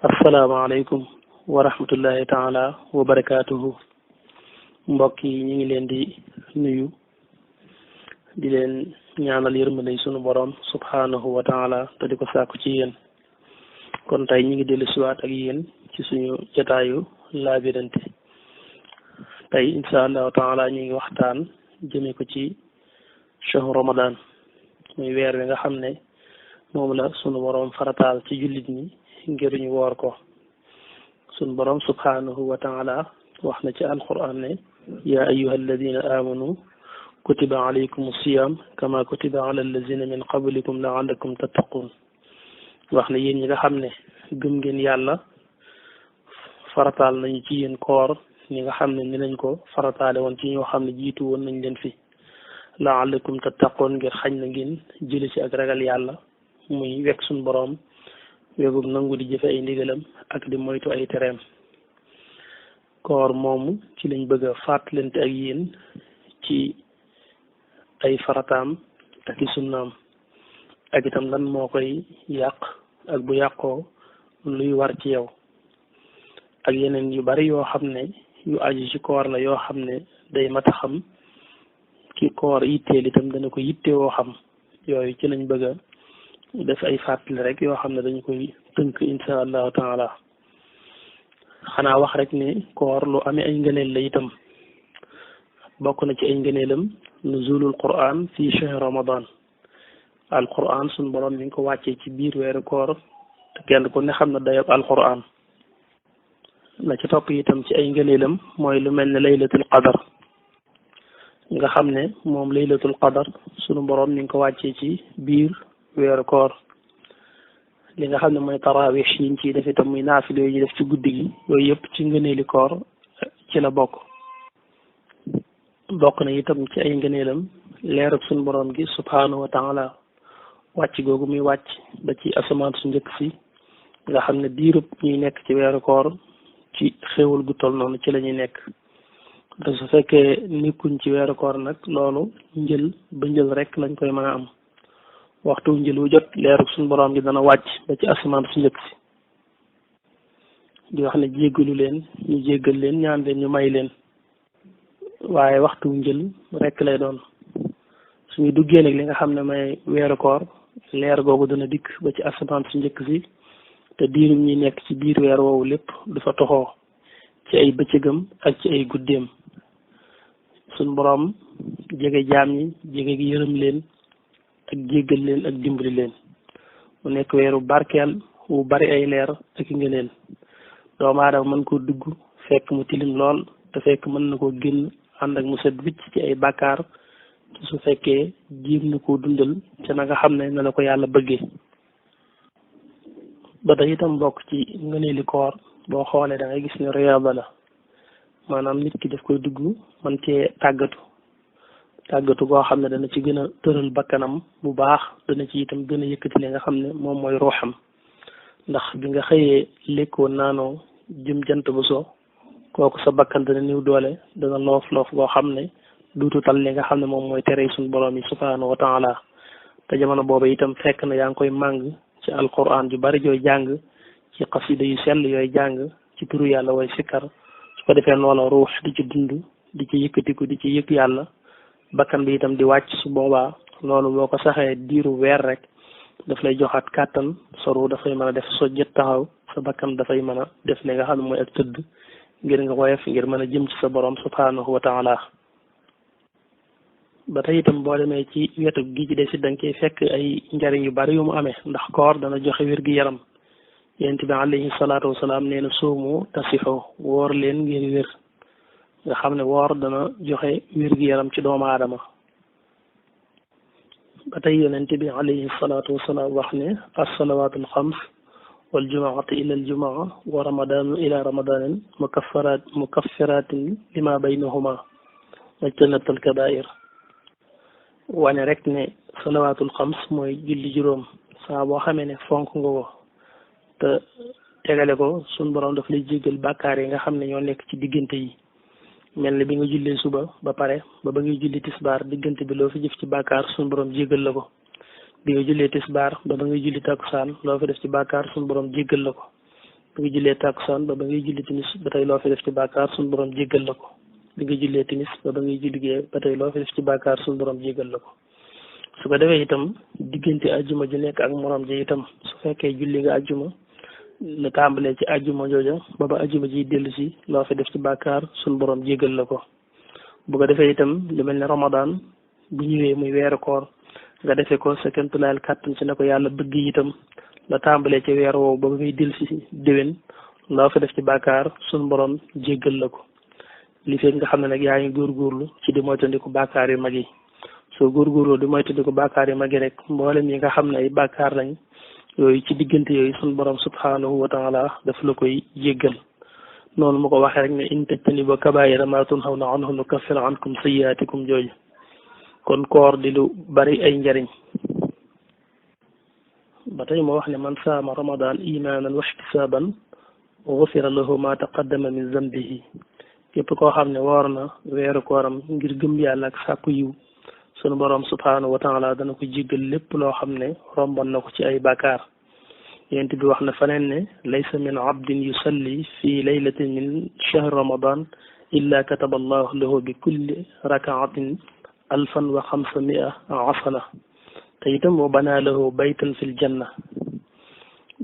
asalaamaaleykum wa rahmatullahi taala wa barakaatuhu. mbokk yi ñu ngi leen di nuyu di leen ñaanal yërmande sunu borom subhanahu wa taala te di ko sàkku ci yéen. kon tey ñu ngi dellu siwaat ak yéen ci suñu jotaayu laabirante. tey insha allahu taala ñu ngi waxtaan jëme ko ci shahru ramadan, muy weer wi nga xam ne moom la sunu borom farataal ci jullit ñi ngir ñu woor ko. sunu borom subhanahu wa taala wax na ci alquran ne yaa ayyuha alladina amanu kutiba alaykum siyam kama kutiba ala alladina min qablikum laallakum tattaqun. wax ne yéen ñi nga xam ne gëm ngeen yàlla farataal nañu ci yéen koor ñi nga xam ne ni lañ ko farataale woon ci ñoo xam ne jiitu woon nañ leen fi laallakum tattaqun ngir xañ na ngeen jële ci ak ragal yàlla, muy wekk suñu borom wegum nangu di jëfe ay ndigalam ak di moytu ay tereem. koor moomu ci lañ bëgg a fàttalante ak yéen ci ay farataam ak i sunnaam, ak itam lan moo koy yàq ak bu yàqoo luy war ci yow, ak yeneen yu bari yoo xam ne yu aju ci koor la yoo xam ne day mat a xam ki koor yitteel itam dana ko yittewoo xam. yooyu ci lañ bëgg a def ay fàttali rek yoo xam ne dañu koy tënk insha allahu taala. xanaa wax rek ne koor lu amee ay ngëneel la itam. bokk na ci ay ngëneelam nuzulul quran fi shahr ramadan. al quran suñu borom mi ngi ko wàccee ci biir weeru koor te kenn ku ne xam na dayob al quran. la ci topp itam ci ay ngëneelam mooy lu mel ne laylatul qadar nga xam ne moom laylatul qadar suñu borom mi ngi ko wàccee ci biir weeru koor. li nga xam ne mooy tarawih yi ñu ciy def itam muy naafile yi ñu def ci guddi gi, yooyu yëpp ci ngëneeli koor ci la bokk. bokk na itam ci ay ngëneelam leerub suñu borom gi subhanahu wa taala wàcc googu muy wàcc ba ci asamaan su njëkk si, nga xam ne diirub ñuy nekk ci weeru koor ci xéewal gu toll noonu ci la ñuy nekk. te su fekkee nekkuñ ci weeru koor nag loolu njël ba njël rek lañ koy mën a am. waxtu njël wu jot leerug suñu borom gi dana wàcc ba ci asamaan su njëkk si di wax ne jéggalu leen ñu jéggal leen, ñaan leen ñu may leen. waaye waxtu njël rek lay doon. suñu duggee nag li nga xam ne may weeru koor leer googu dana dikk ba ci asamaan su njëkk si, te diirum ñi nekk ci biir weer woowu lépp du fa toxoo ci ay bëccëgam ak ci ay guddeem. suñu borom jege jaam ñi, jege gi yërëm leen ak jéggal leen ak dimbali leen. mu nekk weeru barkeel wu bari ay leer ak ngëneel. doomu aadama mën koo dugg fekk mu tilim lool te fekk mën na koo génn ànd ak mu set wicc ci ay bàkkaar te su fekkee jiim na koo dundal ca na nga xam ne na la ko yàlla bëggee. ba tey itam bokk ci ngëneeli koor boo xoolee da ngay gis ne riyaada la, maanaam nit ki daf koy dugg man cee tàggatu goo xam ne dana ci gën a tëral bakkanam bu baax, dana ci itam gën a yëkkati li nga xam ne moom mooy ruuxam. ndax bi nga xëyee lekkoo naanoo jëm jant bu so, kooku sa bakkan dana néew doole, dana loof goo xam ne duutu tal li nga xam ne moom mooy tere suñu borom yi subhanahu wa taala. te jamono boobu itam fekk na yaa ngi koy màng ci alquran ju bari jooy jàng, ci xasida yu sell yooy jàng, ci turu yàlla way sikkar. su ko defee loola ruux di ci dund, di ci yëkkatiku, di ci yëg yàlla. bakkan bi itam di wàcc. su boobaa loolu boo ko saxee diiru weer rek daf lay joxaat kàttan, soru dafay mën a def so jët taxaw, sa bakkan dafay mën a def li nga xam ne mooy ak tëdd ngir nga woyof ngir mën a jëm ci sa borom subhanahu wa taala. ba tey itam boo demee ci wetu gi ci des it da nga koy fekk ay njariñ yu bari yu mu amee, ndax koor dana joxe wér-gi-yaram. yonent bi alayhi salaatu wasalaam nee na suumu tasixoo, woor leen ngir wér. nga xam ne woor dana joxe wér-gi-yaram ci doomu aadama. ba tey yonent bi alayhi salaatu wasalaam wax ne as-salawaatul xams wal jumaatu ila al jumaa wa ramadaanu ila ramadanin mukaffiratin lima baynahuma wajtanatal kabair. wane rek ne salawaatul xams mooy julli juróom. saa boo xamee ne fonk nga ko te tegale ko, suñ borom daf lay jéggal bàkkaar yi nga xam ne ñoo nekk ci diggante yi. mel ne bi nga jullee suba ba pare ba ngay julli tisbaar, diggante bi loo fi jëf ci bàkkaar suñu borom jéggal la ko. bi nga jullee tisbaar ba ngay julli takkusaan loo fi def ci bàkkaar suñu borom jéggal la ko. bi nga jullee takkusaan ba ngay julli timis ba tey loo fi def ci bàkkaar suñu borom jéggal la ko bi nga jullee timis ba ngay julli gee ba tey loo fi def ci bàkkaar suñu borom jéggal la ko su ko defee itam diggante ajjuma ju nekk ak morom ji itam su fekkee julli nga ajjuma la tàmbalee ci ajjuma jooja ba ajjuma ji dellu si loo fi def ci bàkkaar suñu borom jéggal la ko bu ko defee itam lu mel ne Ramadan bu ñëwee muy weeru koor nga defee ko sa kéemtulaayal kàttan ci ne ko yàlla bëgg itam la tàmbalee ci weer woowu ba ngay dellu si déwén loo fi def ci bàkkaar suñu borom jéggal la ko li fekk nga xam ne nag yaa ngi góorgóorlu ci di moytandiku bàkkaar yu mag yi soo góorgóorlu di moytandiku bàkkaar yu mag yi rek mboolem yi nga xam ne ay bàkkaar lañ yooyu ci diggante yooyu suñu borom subhanahu wa taala daf la koy jéggal noonu ma ko waxee rek ne in tajtanibu kabaa'ira maa tunhawna anhu nukaffir ankum sayyi'aatikum jooju kon koor di lu bari ay njariñ ba tey moo wax ne man saama ramadan imaanan wa ihtisaaban gufira lahu ma taqaddama min zambihi képp koo xam ne woor na weeru kooram ngir gëm yàlla ak sàkku yiw sunu borom subhanahu wa taala dana ko jéggal lépp loo xam ne romban na ko ci ay bàkkaar yent bi wax na faneen ne laysa min abdin yusalli fi laylatin min shahr ramadan illa kataba allahu lahu bi kulli rakaatin alfan wa xamsamia asana te itam wa banaa lahu baytan fil janna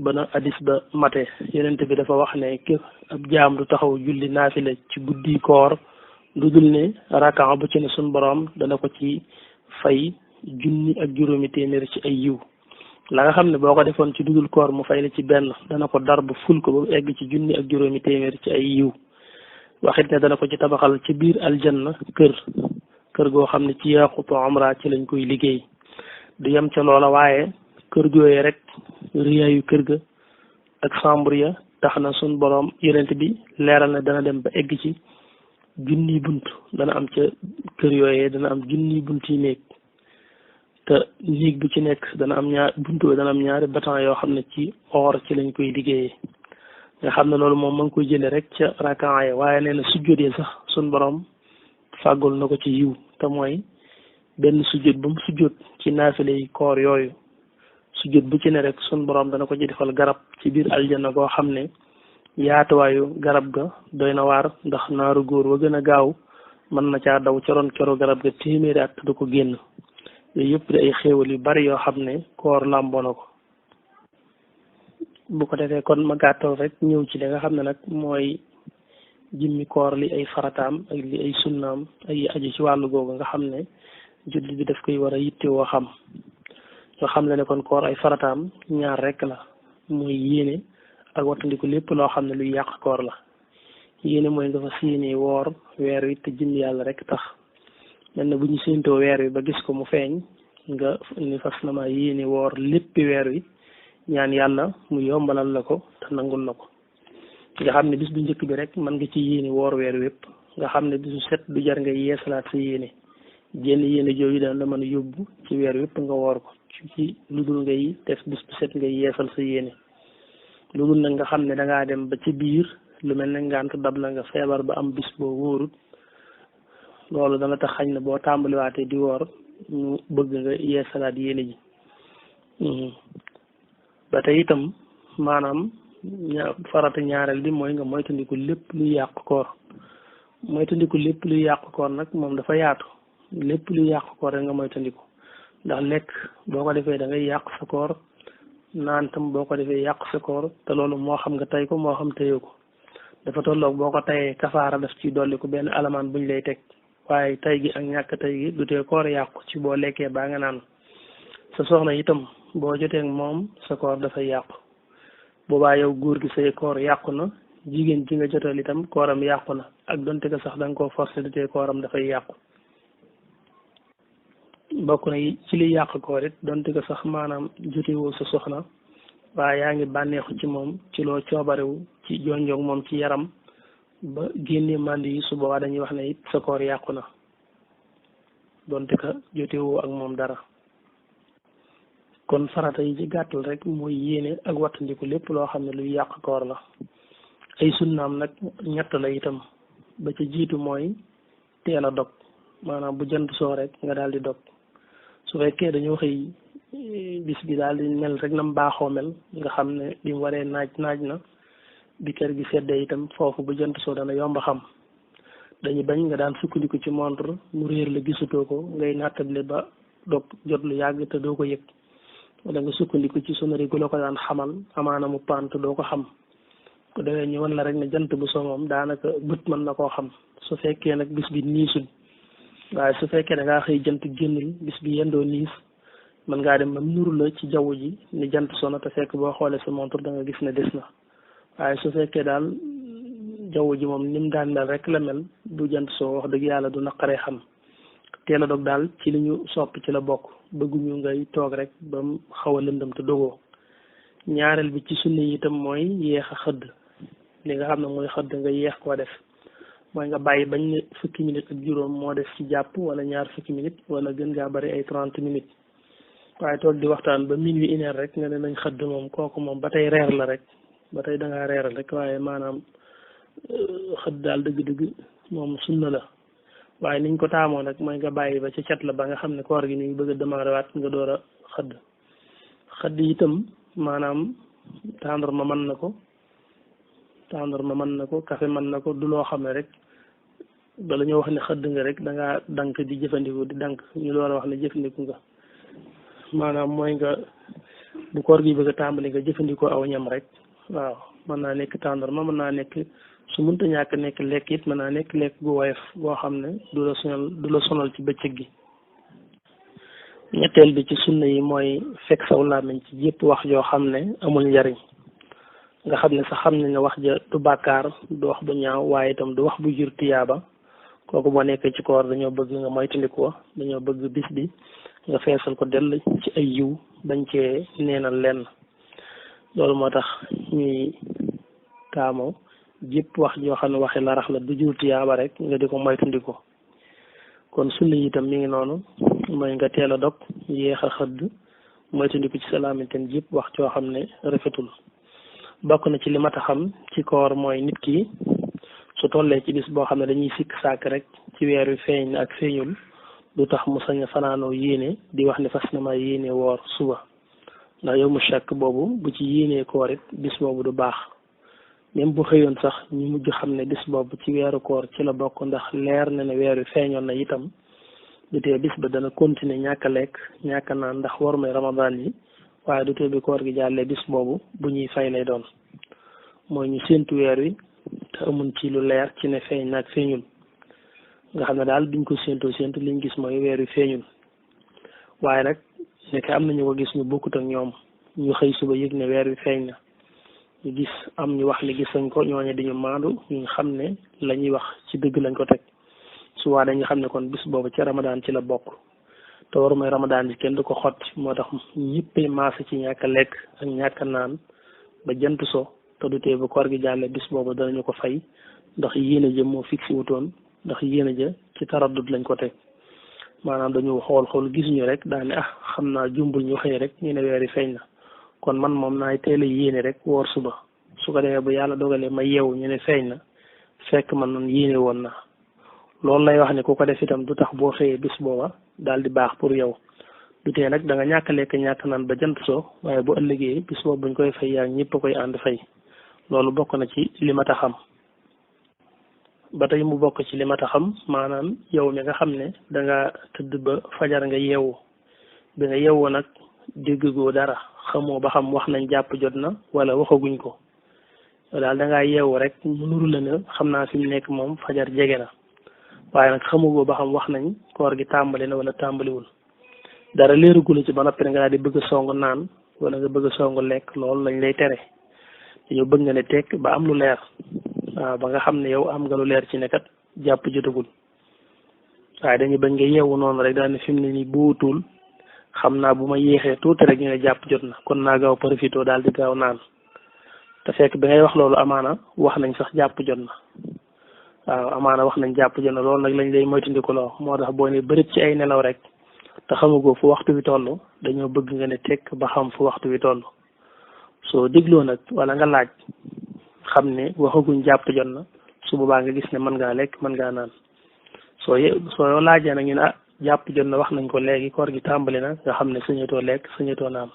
bana hadis ba mate yonent bi dafa wax ne képp ab jaam du taxaw julli naafila ci guddi koor lu dul ne rakaa bu ci ne suñ borom dana ko ci fay junni ak juróomi téeméer ci ay yiw la nga xam ne boo ko defoon ci dudul koor mu fay la ci benn dana ko dar bu ful ko ba egg ci junni ak juróomi téeméer ci ay yiw waxit ne dana ko ci tabaxal ci biir aljanna kër goo xam ne ci yaaqutu amra ci lañ koy liggéey du yem ca loola waaye kër gooyee rek riyaayu kër ga ak chambre ya tax na suñ borom yonent bi leeral na dana dem ba egg ci junni bunt dana am ca kër yooyee dana am junni bunt yi néeg te néeg bu ci nekk dana am ñaari batan yoo xam ne ci or ci lañ koy liggéeyee nga xam ne loolu moom ma ngi koy jëlee rek ca rakaa ya waaye nee na sujjóot yi sax suñ borom fàggul na ko ci yiw te mooy benn sujjóot ba mu sujjóot ci naafile yi koor yooyu sujjóot bu ci ne rek sun borom dana ko ci defal garab ci biir aljanna goo xam ne yaatuwaayu garab ga doy na waar ndax naaru góor wa gën a gaaw mën na caa daw ca ron coro garab ga téeméeri at du ko génn yooyu yëpp di ay xéewal yu bari yoo xam ne koor làmboo na ko bu ko defee kon ma gàttal rek ñëw ci li nga xam ne nag mooy jimmi koor li ay farataam ak li ay sunnaam ay aju ci wàllu googu nga xam ne jullit bi daf koy war a yittewoo xam nga xam ne kon koor ay farataam ñaar rek la mooy yéene ak wattandiku lépp loo xam ne luy yàq koor la yéene mooy nga fas yéene woor weer wi te jëm yàlla rek tax mel na bu ñu séentoo weer wi ba gis ko mu feeñ nga ni fas na ma yéene woor léppi weer wi ñaan yàlla mu yombalal la ko te nangul la ko nga xam ne bis bu njëkk bi rek mën nga ci yéene woor weer wépp nga xam ne bisu set du jar nga yeesalaat sa yéene jenn yéene jooju daan la mën a yóbbu ci weer wépp nga woor ko ci lu dul ngay def bis bu set ngay yeesal sa yéene lu dul nag nga xam ne dangaa dem ba ci biir lu mel ne ngànt dab la nga feebar ba am bis boo wóorut loolu dana tax xañ na boo tàmbaliwaatee di woor ñu bëgg nga yeesalaat yéene ji ba tey itam maanaam farata ñaareel bi mooy nga moytandiku lépp luy yàq koor moytandiku lépp luy yàq koor nag moom dafa yaatu lépp luy yàq koor rek nga moytandiku ndax lekk boo ko defee da ngay yàq sa koor naan tam boo ko defee yàq sa koor te loolu moo xam nga tey ko moo xam teyoo ko dafa tolloog boo ko tayee kafaara daf ci dolli ko benn alamaan buñ lay teg waaye tay gi ak ñàkk tay gi du tee koor yàqu ci boo lekkee baa nga naan sa soxna itam boo jotee moom sa koor dafay yàqu boobaa yow góor gi say koor yàqu na jigéen ji nga jotal itam kooram yàqu na ak donte ko sax da nga koo forcé du tee kooram dafay yàqu bokk na ci li yàq koor it donte ko sax maanaam jotewoo sa soxna waaye yaa ngi bànneexu ci moom ci loo coobarewu ci jonjoog moom ci yaram ba génnee màndi yi su boobaa dañuy wax ne it sa koor yàqu na donte ko jotewoo ak moom dara kon farata yi ci gàttal rek mooy yéene ak wattandiku lépp loo xam ne luy yàq koor la ay sunnaam nag ñett la itam ba ca jiitu mooy teel a dog maanaam bu jant soo rek nga daal di dog su fekkee dañoo xëy bis bi daal di mel rek na mu baaxoo mel nga xam ne li mu waree naaj na bi kër gi seddee itam foofu bu jant soo dana yomb a xam dañu bañ nga daan sukkandiku ci montre mu réer la gisutoo ko ngay nattable ba dog jot lu yàgg te doo ko yëg wala nga sukkandiku ci sonnerie gu la ko daan xamal amaana mu pant doo ko xam ko defee ñu wan la rek ne jant bu so moom daanaka bët mën na koo xam su fekkee nag bis bi niisul waaye su fekkee da ngaa xëy jant génnul bis bi yendoo niis mën ngaa dem ba nuru la ci jaww ji ni jant sona te fekk boo xoolee sa montre da nga gis ne des na waaye su fekkee daal jaww ji moom ni mu daan mel rek la mel du jant soo wax dëgg yàlla du naqaree xam teel a dog daal ci li ñu sopp ci la bokk bëgguñu ngay toog rek ba mu xaw a lëndëm te dogoo ñaareel bi ci sunna yi itam mooy yéex a xëdd li nga xam ne mooy xëdd nga yéex koo def mooy nga bàyyi bañ ne fukki minutes ak juróom moo def ci jàpp wala ñaar fukki minutes wala gën ngaa bari ay 30 minutes waaye toog di waxtaan ba minuit une heure rek nga ne nañ xëdd moom kooku moom ba tey reer la rek ba tey da ngaa reeral rek waaye maanaam xëdd daal dëgg-dëgg moom sunna la waaye niñ ko taamoo nag mooy nga bàyyi ba ca cat la ba nga xam ne koor gi ñu ngi bëgg a démarrer waat nga door a xëdd itam maanaam tàndarma mën na ko café mën na ko du loo xam ne rek bala ñoo wax ne xëdd nga rek da ngaa dank di jëfandiku di dank ñu door a wax ne jëfandiku nga maanaam mooy nga bu koor gi bëgg a tàmbali nga jëfandikoo aw ñam rek waaw mën naa nekk tàndarma mën naa nekk su mënta ñàkk nekk lekk it mën naa nekk lekk gu woyof boo xam ne du la sonal ci bëccëg gi ñetteel bi ci sunna yi mooy fekk saw làmmiñ ci jépp wax joo xam ne amul njariñ nga xam ne sax xam ne wax ja du bàkkaar du wax bu ñaaw waaye itam du wax bu jur tiyaaba kooku boo nekkee ci koor dañoo bëgg nga moytandiku dañoo bëgg bis bi nga feesal ko dell ci ay yiw bañ cee neenal lenn loolu moo tax ñuy taamoo jépp wax joo xam ne waxi la rax la du jur tiyaaba rek nga di ko moytandiku kon sunna yi itam mi ngi noonu mooy nga teel a dog yéex a xëdd moytandiku ci salaamiten jépp wax joo xam ne rafetul bokk na ci li mat a xam ci koor mooy nit ki su tollee ci bis boo xam ne dañuy sikk sàkk rek ci weer wi feeñ ak feeñul du tax mu sañ a fanaanoo yéene di wax ne fas na ma yéene woor suba ndax yow mu chàkk boobu bu ci yéenee koor it bis boobu du baax même bu xëyoon sax ñu mujj xam ne bis boobu ci weeru koor ci la bokk ndax leer na ne weer wi feeñoon na itam du tee bis ba dana continuer ñàkk a lekk ñàkk a naan ndax war may ramadan yi waaye du tee bi koor gi jàllee bis boobu bu ñuy fay lay doon mooy ñu séentu weer wi te amuñ ci lu leer ci ne feeñ naag feeñul nga xam ne daal biñ ko séentu liñ gis mooy weer wi feeñul waaye nag nekk am na ñu ko gis ñu bokkut ak ñoom ñu xëy suba yëg ne weer wi feeñ na ñu gis am ñu wax ne gis nañ ko ñooñe di ñu maandu ñu xam ne la ñuy wax ci dëgg lañ ko teg suba dañu xam ne kon bis boobu ci ramadan ci la bokk te waru mooy ramadan bi kenn du ko xotti moo tax ñëppay maase ci ñàkk a lekk ak ñàkk a naan ba jant so te du tee bu koor gi jàllee bis boobu danañu ko fay ndax yéene ja moo fixé wutoon ndax yéene ja ci taraddud lañ ko teg maanaam dañu xool gisuñu rek daane xam naa jumbul ñu xëy rek ñu ne weer yi feeñ na kon man moom naay teel a yéene rek woor suba su ko defee bu yàlla dogalee ma yeewu ñu ne feeñ na fekk man noonu yéene woon na loolu lay wax ne ku ko def itam du tax boo xëyee bis booba daal di baax pour yow du tee nag da nga ñàkk lekk ñàkk naan ba jant soo waaye bu ëllëgee bis boobu buñ koy fay yaa ñëpp a koy ànd fay loolu bokk na ci li mat a xam ba tey mu bokk ci li mat a xam maanaam yow mi nga xam ne da nga tëdd ba fajar nga yeewu bi nga yeewoo nag déggoo dara xamoo ba xam wax nañ jàpp jot na wala waxaguñ ko daal da ngaa yeewu rek mu nuru la ne xam naa fi mu nekk moom fajar jege na waaye nag xamugoo ba xam wax nañ koor gi tàmbali na wala tàmbaliwul dara leerugula ci ba noppi nga daal di bëgg a song naan wala nga bëgg a song lekk loolu lañ lay tere dañoo bëgg nga ne tekk ba am lu leer waaw ba nga xam ne yow am nga lu leer ci ne kat jàpp jotagul waaye dañuy bañ nga yeewu noonu rek daal ne fi mu ne nii buutul xam naa bu ma yéexee tuuti rek ñu ne jàpp jot na kon naa gaaw profité daal di gaaw naan te fekk bi ngay wax loolu amaana wax nañ sax jàpp jot na waaw amaana wax nañ jàpp jot na loolu nag lañ lay moytandiku loo moo tax boo ne bërit ci ay nelaw rek te xamagoo fu waxtu wi toll dañoo bëgg nga ne tekk ba xam fu waxtu wi toll soo dégloo nag wala nga laaj xam ne waxaguñ jàpp jot na su boobaa nga gis ne mën ngaa lekk mën ngaa naan soo laajee nag ñu ne jàpp jot na wax nañ ko léegi koor gi tàmbali na nga xam ne sañatoo lekk sañatoo naan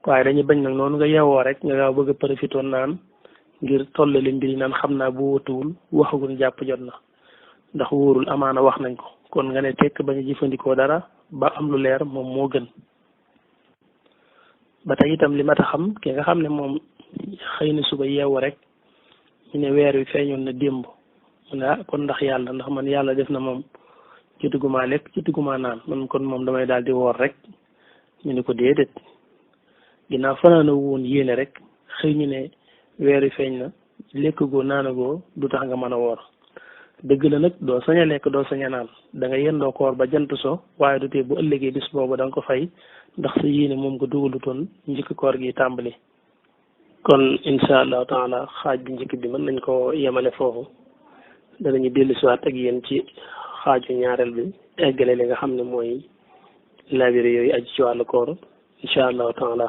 waaye dañuy bañ nag noonu nga yeewoo rek nga gaaw bëgg a profité naan ngir tollale mbir yi naan xam naa bu wëtuwul waxagun jàpp jot na ndax wóorul amaana wax nañ ko kon nga ne tekk bañ a jëfandikoo dara ba am lu leer moom moo gën. ba tey itam li ma ta xam ki nga xam ne moom xëy na suba yeewu rek ñu ne weer wi feeñoon na démb mu ne kon ndax yàlla ndax man yàlla def na moom jotuguma lekk jotuguma naan man kon moom damay daal di woor rek ñu ne ko déedéet ginnaaw fanaana woon yéene rek xëy ñu ne weer wi feeñ na lekk goo naanagoo du tax nga mën a woor dëgg la nag doo sañ a lekk doo sañ a naan da nga yendoo koor ba jant so waaye du tee bu ëllëgee bis boobu da nga ko fay ndax sa yéene moom nga dugalutoon njëkk koor gi tàmbali. kon incha allahu taala xaaj bi njëkk bi mën nañ ko yemale foofu danañu dellu siwaat ak yéen ci xaaju ñaareel bi eggale li nga xam ne mooy labiré yooyu aju ci wàllu koor incha allahu taala